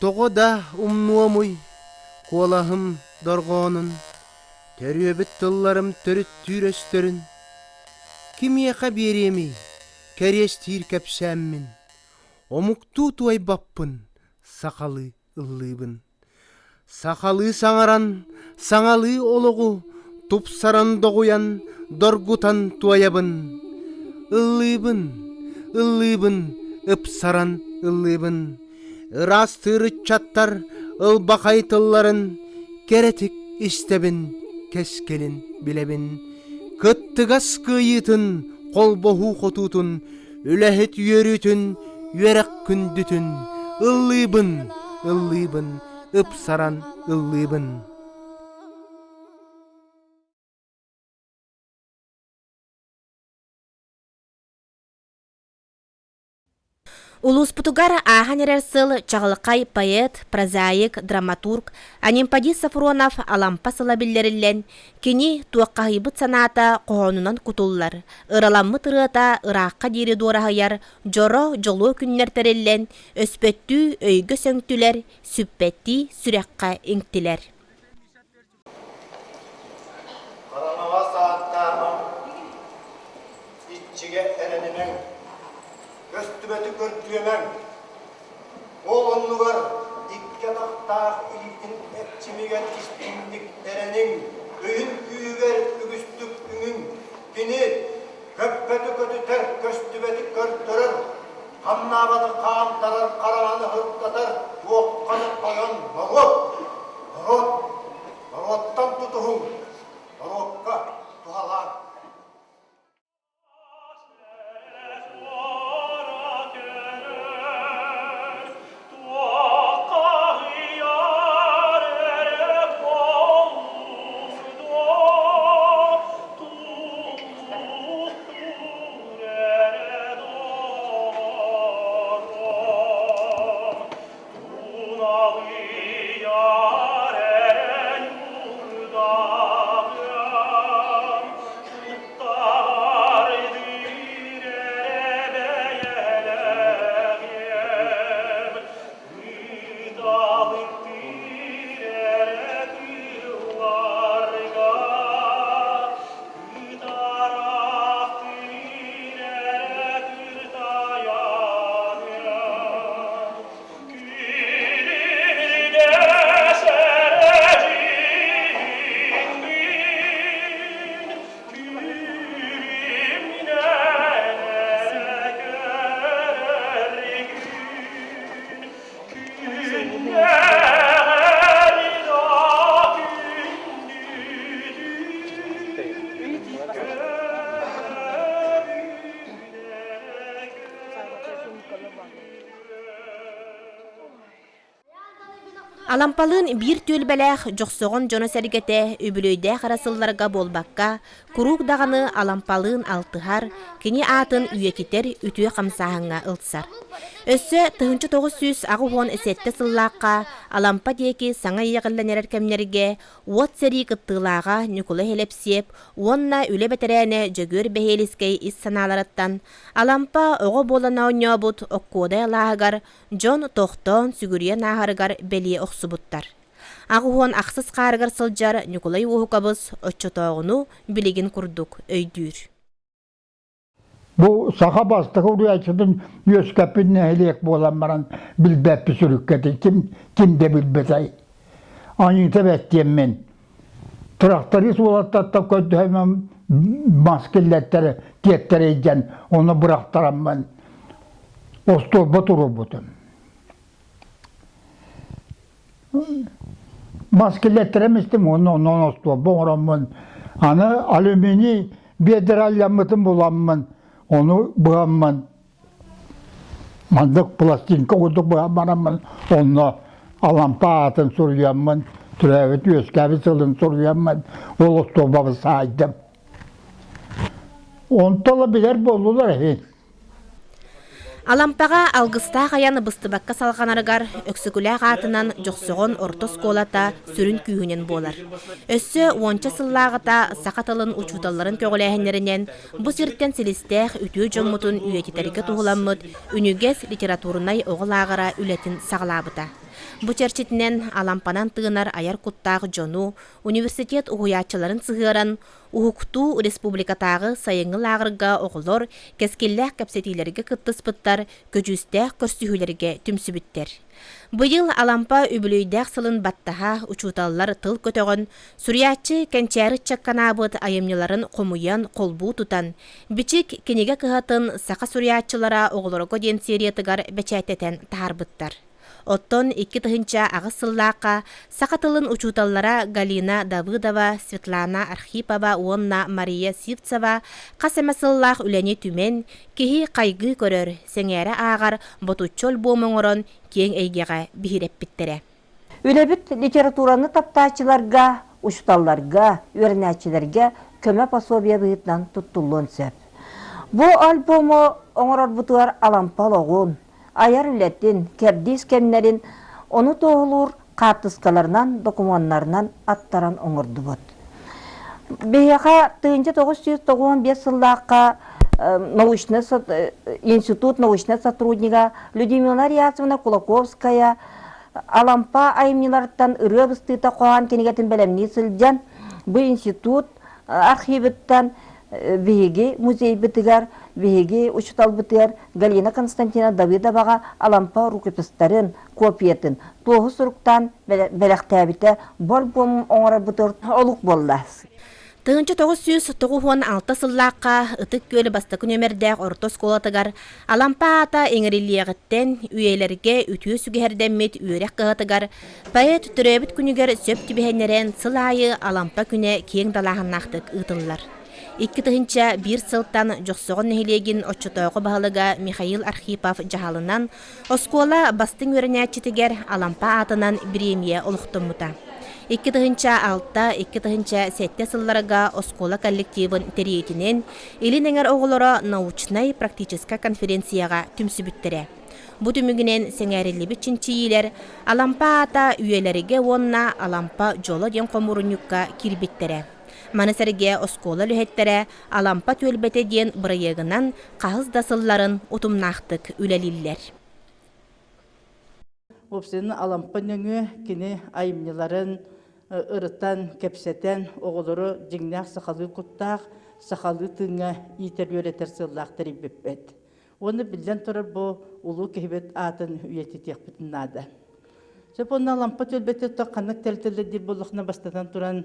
Тоҕо да умнуомуй куолаһым дорҕоонун, төрүөбүт тылларым төрүттүүр өстөрүн? Кимиэхэ биэриэмий кэриэстиир кэпсээммин, омуктуу туойбаппын, сахалыы ыллыыбын. Сахалыы саҥаран, саҥалыы олоҕу тупсаран доҕуйан, доргутан туойабын. Ыллыыбын, ыллыыбын, ыпсаран ыллыыбын. Ыраастыыр ыччаттар ылбахай тылларын кэрэтик истэбин, кэскилин билэбин. Кыттыгас кыайыытын, холбоһуу хотуутун, үлэһит үөрүүтүн, үөрэх күндүтүн ыллыыбын, ыллыыбын, ыпсаран ыллыыбын. Улууспутугар ааһан эрэр сыл чаҕылхай поэт, прозаик, драматург Анемподист Софронов Алампа сыла биллэриллэн, кини туоххаһыйбыт санаата хоһоонунан кутуллар, ыраламмыт ырыата ыраахха диэри дуораһыйар дьоро дьолуо күннэр тэриллэн, өспөттүү өйгө сөҥтүлэр, сүппэттии сүрэххэ иҥтилэр. Хараҥаҕа сааттаамаҥ, иччигэ эрэнимэҥ, көстүбэти көрдүөмэҥ. Ол оннугар икки атахтаах илиитин эрчимигэр истиҥник эрэниҥ, өйүн күүһүгэр үгүстүк үҥүҥ. Кини көппөтү көтүтэр, көстүбэти көрдөрөр, хамнаабаты хаамтарар, хараҥаны сырдатар, туохха да тойон норуот! Норуот! Норуоттан тутуһуҥ! Норуокка туһалааҥ! Алампалыын биир түөлбэлээх Дьохсоҕон дьоно-сэргэтэ үбүлүөйдээх эрэ сылларга буолбакка, куруук даҕаны Алампалыын алтыһар, кини аатын үйэтитэр үтүө хамсааһыҥҥа ылсар. Өссө 1987 сыллаахха Алампа диэки саҥа иэҕиллэн эрэр кэмнэргэ уот сэрии кыттыылааҕа Ньукулай Һэлэпсиэп уонна үлэ бэтэрээнэ Дьөгүөр Бэһиэлискэй ис санааларыттан Алампа оҕо буолан оонньообут Оккуодай алааһыгар дьон тохтоон сүгүрүйэн ааһарыгар бэлиэ охсубуттар. Аҕыһуон ахсыс хаарыгар сылдьар Ньукулай Уоһукабыс оччотооҕуну билигин курдук өйдүүр. Бу саха бастакы уруйааччытын үөскэппит нэһилиэк буолан баран билбэппит сүрүккэтин ким, ким да билбэтэй. Аньыыта бэттиэммин. Тракторист уолаттартан көрдөһөммүн мас киллэртэрэ, тиэттэрэ илдьэн, ону бырахтараммын остуолба туруорбутум. Мас киллэртэрэ истим уонна онон остуолба оҥороммун аны алюминий биэдэрэ буламмын ону быһаммын маннык пластинка курдук быһан бараммын онно Алампа аатын суруйаммын төрөөбүт үөскээбит сылын суруйаммын ол остуолбабын саайдым. Онто да билэр буоллулар эһин. Алампаҕа алгыстаах айан быстыбакка салҕанарыгар Өксөкүлээх аатынан Дьохсоҕон орто оскуолата сүрүн күүһүнэн буолар. Өссө уонча сыллааҕыта саха тылын учууталларын көҕүлээһиннэринэн бу сиртэн силистээх үтүө дьоммутун үйэтитэргэ туһуламмыт Үнүгэс литературнай оҕо лааҕыра үлэтин саҕалаабыта. Бу чэрчитинэн Алампанан тыынар айар куттаах дьону, университет уһуйааччыларын сыһыаран, Уһуктуу республикатааҕы сайыҥҥы лааҕырга оҕолор кэскиллээх кэпсэтиилэргэ кыттыспыттар, көдьүүстээх көрсүһүүлэргэ түмсүбүттэр. Быйыл Алампа үбүлүөйдээх сылын баттаһа учууталлар тыл көтөҕөн, суруйааччы кэнчээри ыччакканаабыт айымньыларын хомуйан, холбуу тутан, Бичик кинигэ кыһатын Саха суруйааччылара оҕолорго диэн сериятыгар бэчээттэтэн таһаарбыттар. Оттон 2008 сыллаахха саха тылын учууталлара Галина Давыдова, Светлана Архипова уонна Мария Сивцева хас эмэ сыллаах үлэни түмэн, киһи хайгыы көрөр, сэҥээрэ ааҕар ботуччу альбом оҥорон киэҥ эйгэҕэ биһирэппиттэрэ. Үлэбит литератураны таптааччыларга, учууталларга, үөрэнээччилэргэ көмө пособие быһыытынан туттуллуон сөп. Бу альбому оҥорорбутугар Алампа олоҕун, айар үлэтин, кэрдиис кэмнэрин ону туоһулуур хаартыскаларынан, докумуоннарынан аттаран оҥордубут. Биһиэхэ 1995 сыллаахха научный институт научнай сотруднига Людмила Рясовна Кулаковская Алампа айымньыларыттан ырыа быстыыта хоһоон кинигэтин бэлэмнии сылдьан, бу институт архивыттан биһиги музейбытыгар, биһиги учууталбытыгар Галина Константиновна Давыдоваҕа Алампа рукопистарын, копиятын туоһу суруктаан бэлэхтээбитэ бор-буом оҥорорбутугар олук буолла. 1996 сыллаахха Ытык Күөл бастакы нүөмэрдээх орто оскуолатыгар Алампа аата иҥэриллиэҕиттэн үйэлэргэ үтүө сүгэһэрдэммит үөрэх кыһатыгар поэт төрөөбүт күнүгэр сөп түбэһиннэрэн сыл аайы Алампа күнэ киэҥ далааһыннаахтык ыытыллар. 2001 сылтан Дьохсоҕон нэһилиэгин оччотооҕу баһылыга Михаил Архипов дьаһалынан оскуола бастыҥ үөрэнээччитигэр Алампа аатынан бириэмийэ олохтоммута. 2006-2007 сылларга оскуола коллективын тэрийиитинэн Илин эҥэр оҕолоро научнай-практическай конференцияҕа түмсүбүттэрэ. Бу түмүгүнэн сэҥээриллибит чинчийиилэр Алампа аата үйэлэргэ уонна Алампа дьоло диэн хомуурунньукка киирбиттэрэ. Маны сэргэ оскуола үлэһиттэрэ Алампа түөлбэтэ диэн бырайыагынан хаһыс да сылларын утумнаахтык үлэлииллэр. Уопсайынан Алампа нөҥүө кини айымньыларын ырытан, кэпсэтэн, оҕолору дьиҥнээх сахалыы куттаах, сахалыы тыыҥҥа иитэр-үөрэтэр сыаллаах тэрийбиппит. Уонна биллэн турар бу улуу киһибит аатын үйэтитиэхпитин наада. Сөп уонна Алампа түөлбэтэ ханнык тэрилтэлэр диир буоллаххына бастатан туран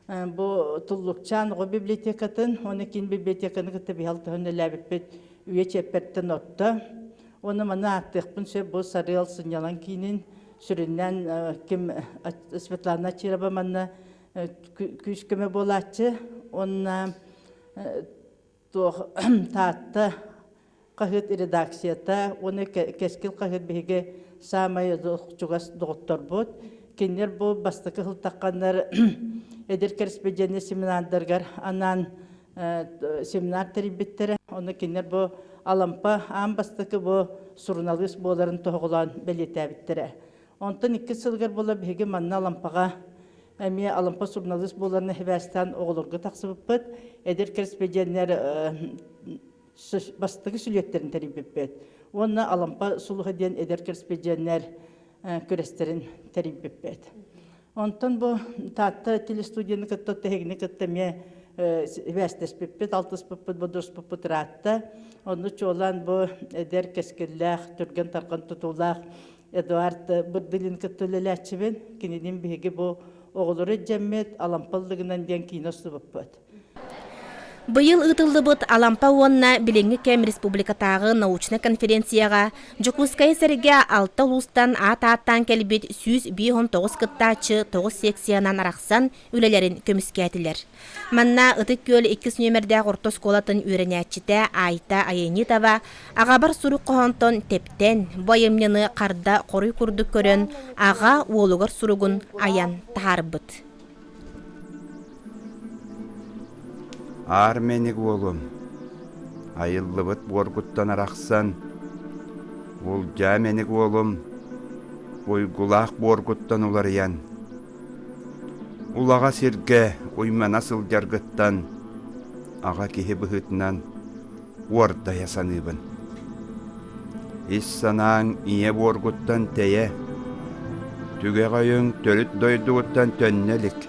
Бу Туллукчаан оҕо библиотекатын уонна киин библиотеканы кытта биһи алтыһан үлэлээбиппит үйэ чиэппэртэн орто. Уонна маны ааттыахпын сөп бу Сарыал сынньалаҥ киинин сүрүннээн ким Светлана Чирова манна күүс-көмө буолааччы уонна туох Таатта хаһыат редакцията уонна Кэскил хаһыат биһиги саамай чугас доҕотторбут. Кинилэр бу бастакы сылтахханнар эдэр кэрэспэдьиэннэр семинардарыгар анаан семинар тэрийбиттэрэ. Онно кинилэр бу Алампа аан бастакы бу суруналыыс буоларын тоһоҕолоон бэлиэтээбиттэрэ. Онтон иккис сылыгар буола биһиги манна Алампаҕа эмиэ Алампа суруналыыс буоларына сибээстээн оҕолорго тахсыбыппыт. Эдэр кэрэспэдьиэннэр бастакы сүлүөттэрин тэрийбиппит. Уонна Алампа сулуһа диэн эдэр кэрэспэдьиэннэр күрэстэрин тэрийбиппит. Онтон бу Таатта телестудияны кытта тэһигини кытта эмиэ сибээстэспиппит, алтыспыппыт, бодоруспуппут ыраатта. Онно чуолаан бу эдэр кэскиллээх, түргэн-тарҕан тутуулаах Эдуард Бырдылин кытта үлэлээччибин. Кининин биһиги бу оҕолору илдьэммит Алампа ыллыгынан диэн киинэ устубуппут. Быйыл ыытыллыбыт Алампа уонна билиҥҥи кэм республикатааҕы научнай конференцияҕа Дьокуускайы сэргэ алта улуустан аат ааттаан кэлбит 159 кыттааччы тоҕус секциянан арахсан үлэлэрин көмүскээтилэр. Манна Ытык Күөл иккис нүөмэрдээх орто оскуолатын үөрэнээччитэ Айта Аянитова аҕабар сурук хоһоонтон тэптэн, бу айымньыны харда хоруй курдук көрөн, аҕа уолугар суругун айан таһаарбыт. Аар-мэник уолум, айыллыбыт буоргуттан арахсан, улдьаа мэник уолум, уйгулаах буоргуттан уларыйан, улаҕа сиргэ уймана сылдьаргыттан аҕа киһи быһыытынан уордайа саныыбын. Ис санааҥ ийэ буоргуттан тэйэ, Түгэх өйүҥ төрүт дойдугуттан төннө илик.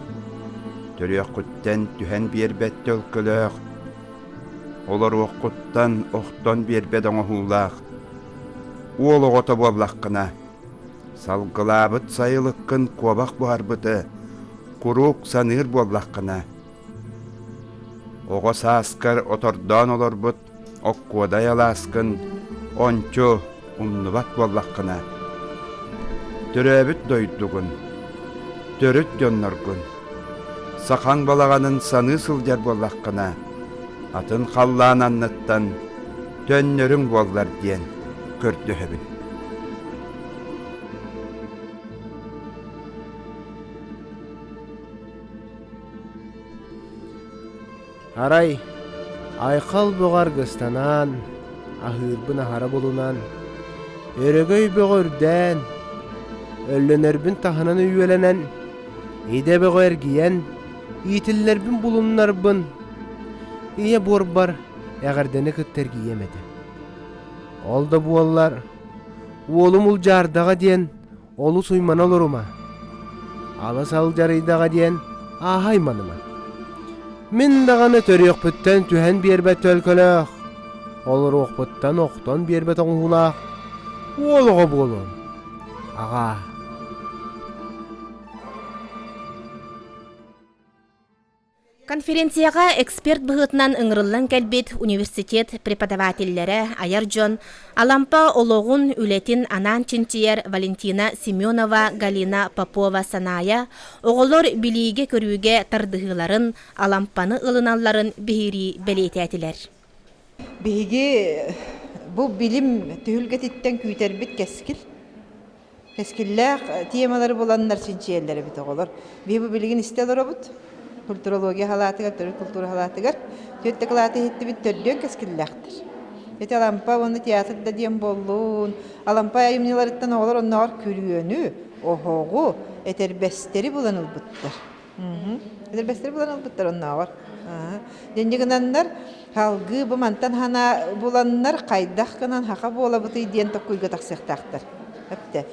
Төрүөххүттэн түһэн биэрбэт төлкөлөөх, олоруоххуттан охтон биэрбэт оҥоһуулаах уол оҕото буоллаххына, салгылаабыт сайылыккын куобах буһарбыты куруук саныыр буоллаххына, оҕо сааскар отордоон олорбут Оккуодай алааскын ончу умнубат буоллаххына, төрөөбүт дойдугун, төрүт дьонноргун, сахаҥ балаҕанын саныы сылдьар буоллаххына, атын халлаан анныттан төннөрүҥ буоллар диэн көрдөһөбүн. Арай, айхал бөҕө аргыстанан, аһыырбын аһара булунан, өрөгөй бөҕө үрдээн, өллөнөрбүн таһынан үөлэнэн, идэ бөҕө эргийэн, иитиллэрбин булуннарбын, ийэ буорбар эҕэрдэни кытта эргийиэм этэ. Ол да буоллар, уолум улдьаардаҕа диэн Олус уймана олорума, алыс алдьарыйдаҕа диэн ааһа айманыма. Мин даҕаны төрүөхпүттэн түһэн биэрбэт төлкөлөөх, олоруохпуттан охтон биэрбэт оҥоһуулаах уол оҕо буолуом. Аҕаа. Конференцияҕа эксперт быһыытынан ыҥырыллан кэлбит университет преподавателлэрэ, айар дьон, Алампа олоҕун, үлэтин анаан чинчийэр Валентина Семенова, Галина Попова-Санаайа оҕолор билиигэ-көрүүгэ тардыһыыларын, Алампаны ылыналларын биһирии бэлиэтээтилэр. Биһиги бу билим түһүлгэтиттэн күүтэрбит кэскил. Кэскиллээх темалары буланнар чинчийэллэр эбит оҕолор. Биһи бу билигин истэ олоробут. Культурология халаатыгар, төрүт культура халаатыгар түөрт дакылааты иһиттибит, төрдүөн кэскиллээхтэр. Ити Алампа уонна театр да диэн буоллун. Алампа айымньыларыттан оҕолор оннооҕор күрүөнү, оһоҕу, этэрбэстэри булан ылбыттар. Этэрбэстэри булан ылбыттар оннооҕор. Дьэ гынаннар салгыы бу мантан хана буланнар хайдах гынан хаха буолабытый диэн токкуйга тахсыахтаахтар. Эптэ.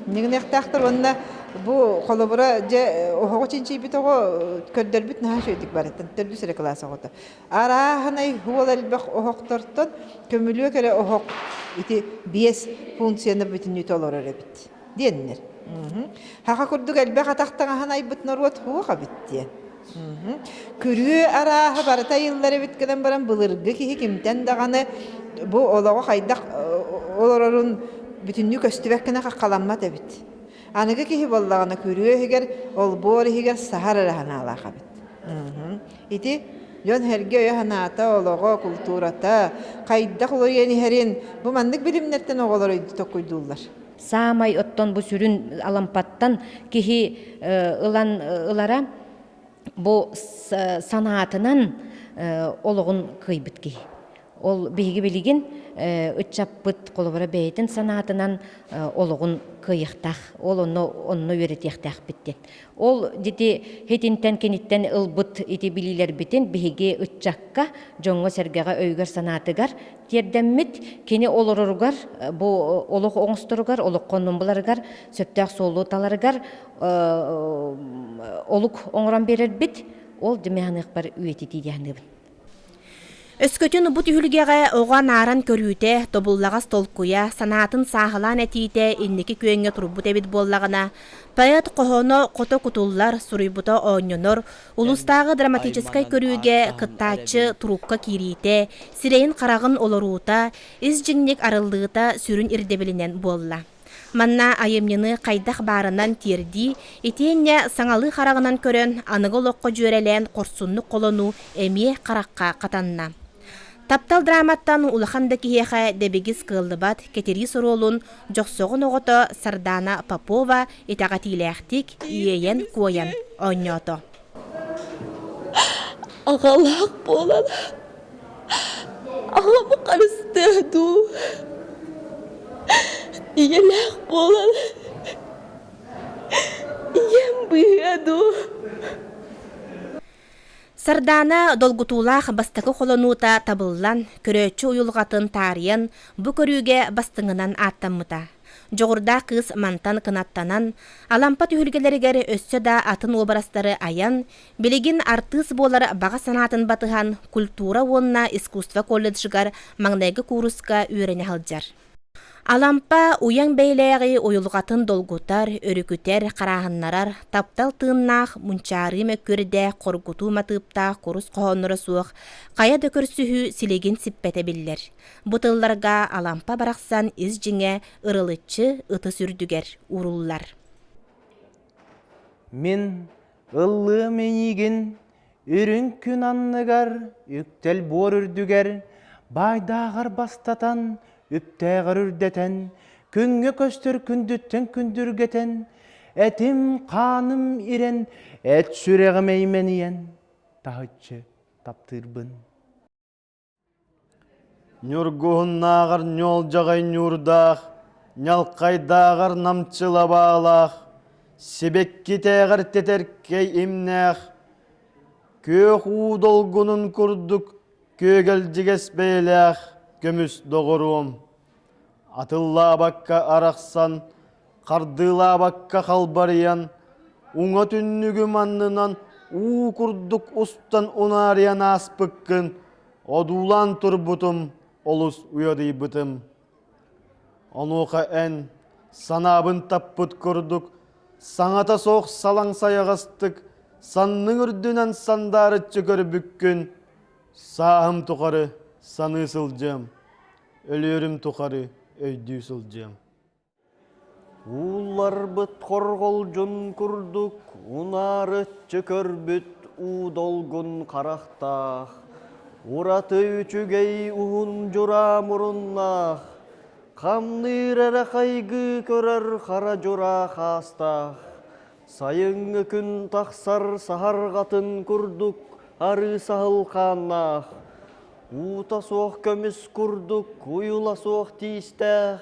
Ньыгыныахтаахтар уонна бу холобура дьэ оһоҕу чинчийбит оҕо көрдөрбүт наһаа үчүгэйдик барыттан төрдүс эрэ кылаас оҕото. Арааһынай уол элбэх оһохтортон көмүлүөк эрэ оһох ити биэс функцияны бүтүннүү толорор эбит. диэннэр. Хаха курдук элбэх атах таҥаһын айбыт норуот суох эбит диэн. Күрүө арааһа барыта айыллар эбит гынан баран былыргы киһи кимтэн даҕаны бу олоҕу хайдах олорорун бүтүннүү көстүбэт гына хаххаламмат эбит. Аныгы киһи буоллаҕына күрүө иһигэр, олбуор иһигэр саһар эрэ санаалаах эбит. Ити дьон-сэргэ өйө-санаата, олоҕо, култуурата хайдах уларыйан иһэрин бу маннык билимнэртэн оҕолор толкуйдууллар. Саамай оттон бу сүрүн Алампаттан киһи ылан ылара бу санаатынан олоҕун кыайбыт киһи. Ол биһиги билигин ыччаппыт холобура бэйэтин санаатынан олоҕун кыайыахтаах. Ол онно онно үөрэтиэхтээхпит диэн. Ол дити хитинтэн киниттэн ылбыт ити билиилэрбитин биһиги ыччакка, дьоҥҥо-сэргэҕэ өйүгэр-санаатыгар тиэрдэммит, кини олороругар, бу олох оҥосторугар, олоххо оннун буларыгар, сөптөөх суолу таларыгар олук оҥорон биэрэрбит, ол дьимэһаныахпар үйэтитии диэханыыбын. Өскөтүн бу түһүлгэҕэ оҕо анааран көрүүтэ, тобуллаҕас толкуйа, санаатын сааһылаан этиитэ инники күөҥҥэ турбут эбит буоллаҕына, поэт хоһооно хото кутуллар, суруйбута оонньонор, улуустааҕы драматическай көрүүгэ кыттааччы турукка киириитэ, сирэйин-хараҕын олоруута, ис дьиҥник арыллыыта сүрүн ирдэбилинэн буолла. Манна айымньыны хайдах баарынан тиэрдии, итиэннэ саҥалыы хараҕынан көрөн, аныгы олоххо дьүөрэлээн хорсуннук холонуу эмиэ харахха хатанна. Таптал драматтан улахан да киһиэхэ дэбигис кыаллыбат Кэтириис оруолун Дьохсоҕун оҕото Сардаана Попова итэҕэтиилээхтик иэйэн-куойан оонньоото. Аҕалаах буолан аҕам харыстыа дуу, ийэлээх буолан ийэм быыһыа дуу. Сардаана долгутуулаах бастакы холонуута табыллан, көрөөччү уйулҕатын таарыйан, бу көрүүгэ бастыҥынан ааттаммыта. Дьоҕурдаах кыыс мантан кынаттанан, Алампа түһүлгэлэригэр өссө да атын уобарастары айан, билигин артыыс буолар баҕа санаатын батыһан культура уонна искусство колледжыгар маҥнайгы кууруска үөрэнэ сылдьар. Алампа уйаҥ бэйэлээҕи уйулҕатын долгутар, өрүкүтэр, харааһыннарар, таптал тыыннаах, мунчаарыы мөккүөрдээх, хоргутуу матыыптаах курус хоһоонноро суох хайа да көрсүһүү силигин сиппэтэ биллэр. Бу тылларга Алампа барахсан ис дьиҥэ ырылыччы ытыс үрдүгэр ууруллар. Мин ыллыам эйиигин Үрүҥ күн анныгар, үктэл буор үрдүгэр, баайдааҕар бастатан, үптээҕэр үрдэтэн, күҥҥэ көстөр күндүттэн күндүргэтэн, этим хааным ирэн, эт сүрэҕим эймэнийэн, таһыччы таптыырбын. Ньургуһуннааҕар ньуолдьаҕай ньуурдаах, ньалхайдааҕар намчы лабаалаах, сибэккитээҕэр тэтэркэй имнээх, күөх уу долгунун курдук күөгэлдьигэс бэйэлээх көмүс доҕоруом. Атыллаабакка арахсан, хардыылаабакка халбарыйан, уҥа түннүгүм аннынан уу курдук устан унаарыйан ааспыккын одуулаан турбутум, олус уйадыйбытым. Онуоха эн, санаабын таппыт курдук, саҥата суох салаҥ сайаҕастык, санныҥ үрдүнэн сандаарыччы көрбүккүн, сааһым тухары саныы сылдьыам, өлүөрүм тухары өйдүү сылдьыам. Уулларбыт хорҕолдьун курдук унаарыччы көрбүт уу долгун харахтаах, ураты үчүгэй уһун дьураа муруннаах, хамныыр эрэ хайгыы көрөр хара дьураа хаастаах, сайыҥҥы күн тахсар саһарҕатын курдук арыы саһыл хааннаах, уута суох көмүс курдук уйула суох тиистээх,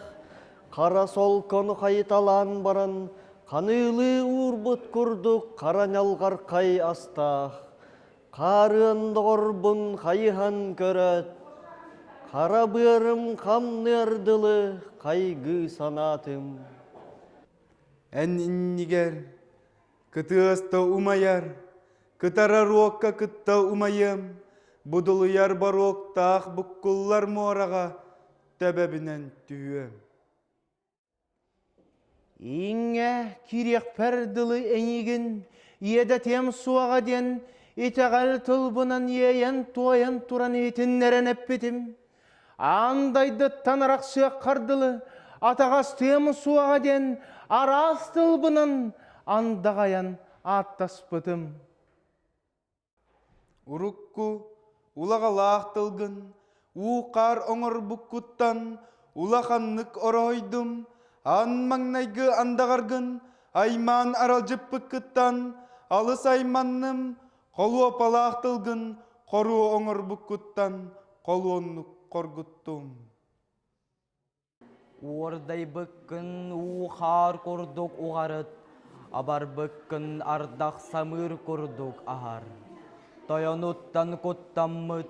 Хара солкону хайыталаан баран, ханыылыы уурбут курдук хара ньалҕархай астаах, хаарыан доҕорбун хайыһан көрөөт, хара быарым хамныар дылы хайгыы санаатым. Эн иннигэр кытыаста умайар, кытарар уокка кытта умайыам, будулуйар боруоктаах буккуллар муораҕа төбөбүнэн түһүөм. Иҥҥэ киириэхпэр дылы эйигин иэдэтиэм суоҕа диэн итэҕэл тылбынан иэйэн-туойан туран иһитиннэрэн эппитим. Аан дайдыттан арахсыаххар дылы атаҕастыам суоҕа диэн араас тылбынан андаҕайан ааттаспытым. Урукку улаҕалаах тылгын уу-хаар оҥорбуккуттан улаханнык ороһуйдум, аан маҥнайгы андаҕаргын аймаан аралдьыппыккыттан алыс айманным, холуопалаах тылгын хоруо оҥорбуккуттан холуоннук хоргуттум. Уордайбыккын уу-хаар курдук уҕарыт, абарбыккын ардах самыыр курдук аһар. Тойонуттан куттаммыт,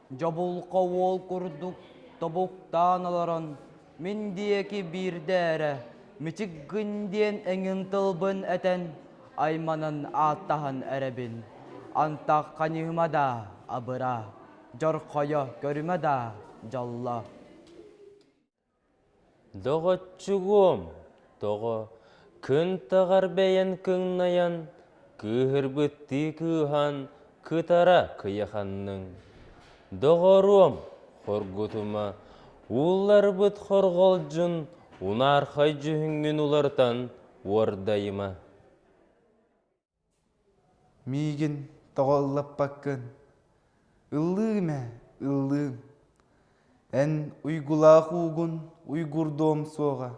дьобулха уол курдук тобуктаан олорон, мин диэки биирдэ эрэ мичик гын диэн эҥин тылбын этэн, айманан ааттаһан эрэбин. Антах ханьыыма да абыра, дьорхойо көрүмэ да дьолло. Доҕоччугуом, тоҕо күн таҕар бэйэн кыҥнайан, кыыһырбыттыы кыыһан, кытара кыйаханныҥ. Доҕоруом, хоргутума, уулларбыт хорҕолдьун унаархай дьүһүҥҥүн уларытан уордайыма. Миигин тоҕо ыллаппаккын? Ыллыым ээ, ыллыым. Эн уйгулаах уугун уйгурдуом суоҕа,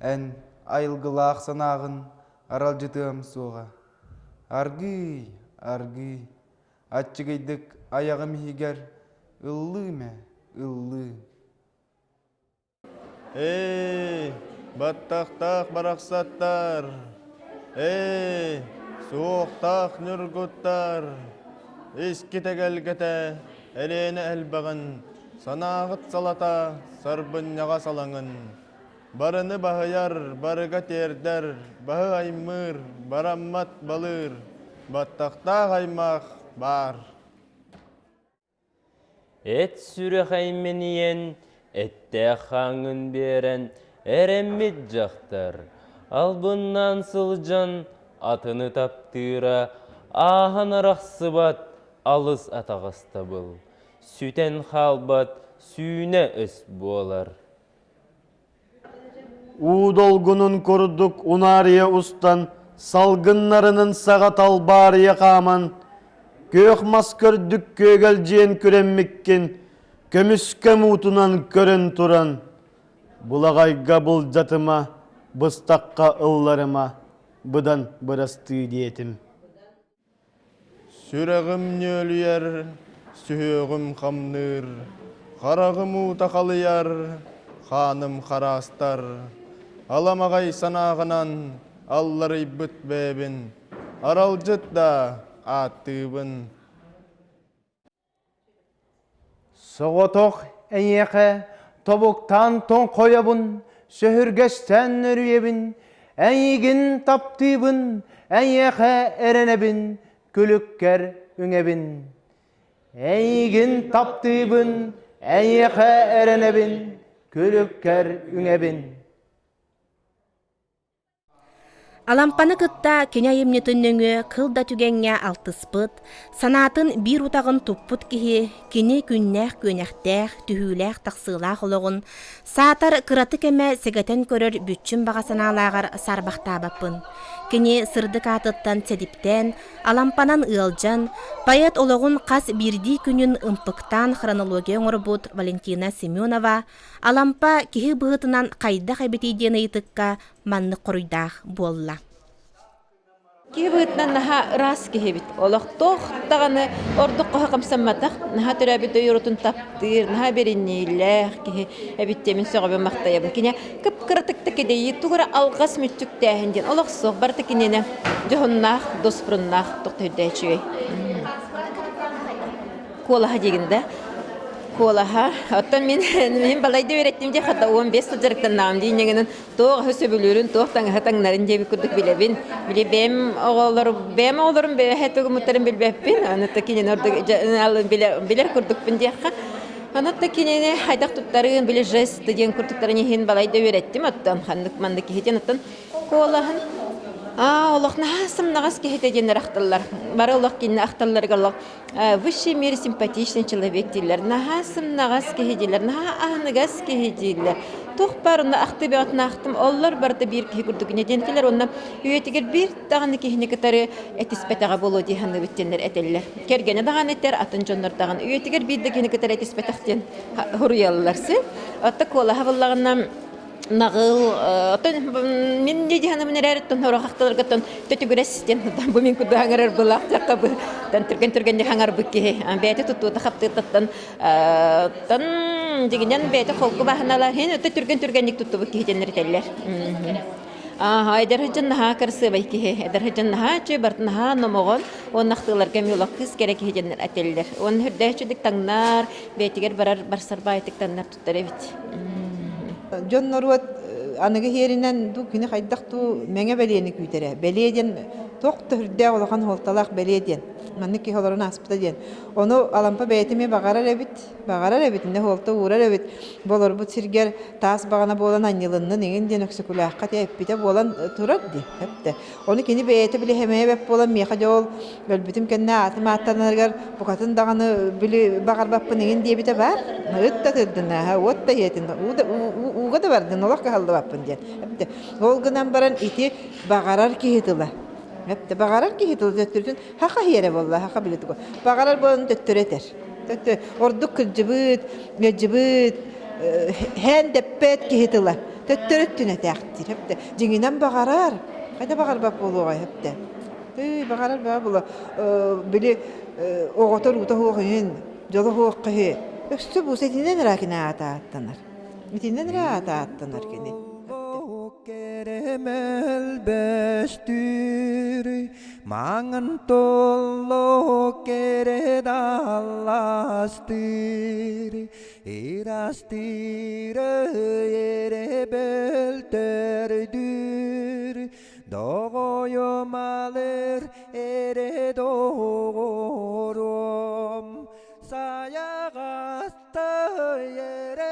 эн айылгылаах санааҕын аралдьытыам суоҕа. Аргыый, аргыый, аччыгыйдык айаҕым иһигэр ыллыым ээ, ыллыым. Эй, баттахтаах барахсаттар! Эй, суохтаах ньургуттар! Искит эгэлгэтэ, элиэнэ элбэҕин, санааҕыт салата, сарбынньаҕа салаҥын. Барыны баһыйар, барыга тиэрдэр, баһы аймыыр, бараммат балыыр, баттахтаах аймах баар. Эт сүрэх эймэнийэн, эттээх хааҥҥын биэрэн, эрэммит дьахтар, албыннаан сылдьан, атыны таптыыра, ааһан арахсыбат алыс атаҕастабыл, сүтэн хаалбат сүүнэ өс буолар. Уу долгунун курдук унаарыйа устан, салгыннарынын саҕа талбаарыйа хааман, күөх мас көрдүк күөгэлдьийэн күрэммиккин, көмүскэ муутунан көрөн туран, былаҕайга былдьатыма, быстахха ылларыма, быдан бырастыы диэтим. Сүрэҕим нүөлүйэр, сүһүөҕүм хамныыр, хараҕым уута халыйар, хааным хараастар. Аламаҕай санааҕынан алларыйбыт бэйэбин, аралдьыт да ааттыыбын. Соҕотох эйиэхэ тобуктаан тоҥхойобун, сөһүргэстэн өрүйэбин, эйигин таптыыбын, эйиэхэ эрэнэбин, күлүккэр үҥэбин. Эйигин таптыыбын, эйиэхэ эрэнэбин, күлүккэр үҥэбин. Алампаны кытта кини айымньытын нөҥүө кыл да түгэҥҥэ алтыспыт, санаатын биир утаҕын туппут киһи кини күннээх-күөнэхтээх, түһүүлээх-тахсыылаах олоҕун саатар кыратык эмэ сэгэтэн көрөр бүччүм баҕа санаалааҕар саарбахтаабаппын. Кини сырдык аатыттан сэдиптээн, Алампанан ыалдьан, поэт олоҕун хас биирдии күнүн ымпыктаан хронология оҥорбут Валентина Семенова Алампа киһи быһыытынан хайдах эбитий диэн ыйытыкка маннык хоруйдаах буолла. Киһи быһыытынан наһаа ыраас киһи эбит. Олохтоох даҕаны ордук хоһо хамсамматах, наһаа төрөөбүт дойдутун таптыыр, наһаа бэриниилээх киһи эбит диэмин сөҕөбүн махтайабын. Кини кып-кыратык да кэдэйии, тугу эрэ алҕас мүччүктээһин диэн олох суох, барыта киниэнэ дьоһуннаах, доспуруннаах туох да үрдээчүгэй. Куолаһа диигин да? Куолаһа. Оттон мин мин балайда үөрэттим дии хата 15 сыл дьарыктаннаҕым дии инньэ туох аһы сөбүлүүрүн, туох таҥаһы таҥнарын диэбит курдук билэбин. Били бэйэм оҕолор бэйэм оҕолорум бэйэһэ тугумуттарын билбэппин. Аны та кинини ордук билэр курдукпун диэххэ. Аны та кинини хайдах туттарын, били жест диэн курдуктарын иһин балайда үөрэттим оттон ханнык маннык киһитин оттон куолаһын аа олох наһаа сымнаҕас киһитэ диэн ахталлар. Бары олох кинини ахталларыгар олох В высшей мере симпатичный человек дииллэр, наһаа сымнаҕас киһи дииллэр, наһаа аһыныгас киһи дииллэр. Туох баар онно ахтыы бөҕөтүн аахтым, оллор барыта биир киһи курдук инньэ диэн этилэр уонна үйэтигэр биир даҕаны киһини кытары этиспэтэҕэ буолуо дии саныыбыт диэннэр этэллэр. Кэргэнэ даҕаны этэр, атын дьоннор даҕаны үйэтигэр биир да киһини кытары этиспэтэх диэн суруйаллар. Оттон куолаһа буллаҕына наҕыл оттон мин не дьаһанабын эрээри оттон сорох ахталаргаттан төтүгүрэс диэн бу мин курдук хаҥарар былаах дьахха бу түргэн түргэнник хаҥарбыт киһи бэйэтэ туттуута хаптыыттан тан дьигинэн бэйэтэ холку баһыналар хин өтө түргэн түргэнник туттубут киһи диэннэр этэллэр Ааха, эдэр сылдьан наһаа кырасыабай киһи, эдэр сылдьан наһаа үчүгэй, барытын наһаа номоҕон, уонна ахтыыларга эмиэ олох кыыс кэрэ киһи диэннэр этэллэр. Уонна үрдээччүдүк таҥнар, бэйэтигэр барар барсар баайтык таҥнар туттар эбит. Дьон норуот аныгы иһиэринэн дуу кини хайдах дуу мэҥэ бэлиэни күүтэрэ. Бэлиэ диэн туох да сүрдээх улахан суолталаах бэлиэ диэн. Маннык киһи олорон ааспыта диэн. Ону Алампа бэйэтэ эмиэ баҕарар эбит, баҕарар эбит, иннэ суолта уурар эбит. Бу олорбут сиргэр таас баҕана буолан анньылыннын иҥин диэн Өксөкүлээххэ ти эппитэ буолан турар дии. Эптэ. Ону кини бэйэтэ били хэмэйэ бэт буолан миэхэ дьэ ол өлбүтүм кэннэ аатым ааттанарыгар букатын даҕаны били баҕарбаппын иҥин диэбитэ баар. Ыт да тырдын ааһа, уот да иһэтин, ууга да бардын, олох кыһаллыбаппын диэн. Эптэ. Ол гынан баран ити баҕарар киһи тыла. Эптэ баҕарар киһи тыла төттөрүтүн хаха иһэрэ буолла, хаха били тугу. Баҕарар буолан төттөрү этэр. Төттө ордук кырдьыбыт, ыалдьыбыт, һээн дэппэт киһи тыла. Төттөрү өттүн этээхтиир. Эптэ. Дьиҥинэн баҕарар. Хайда баҕарбат буолуоҕай эптэ. Ый, баҕарар баа була. Били оҕотор уута суох иһин, дьоло суох киһи. Өссө бу сэтинэн эрэ кини аата ааттанар. Итинэн эрэ аата ааттанар кини. Маҥан толло кэрэ далластыр, Ирастыр эрэ бөлбөстүр. Тоҕойум алыр эрэ доҕорум, сайаҕастай эрэ.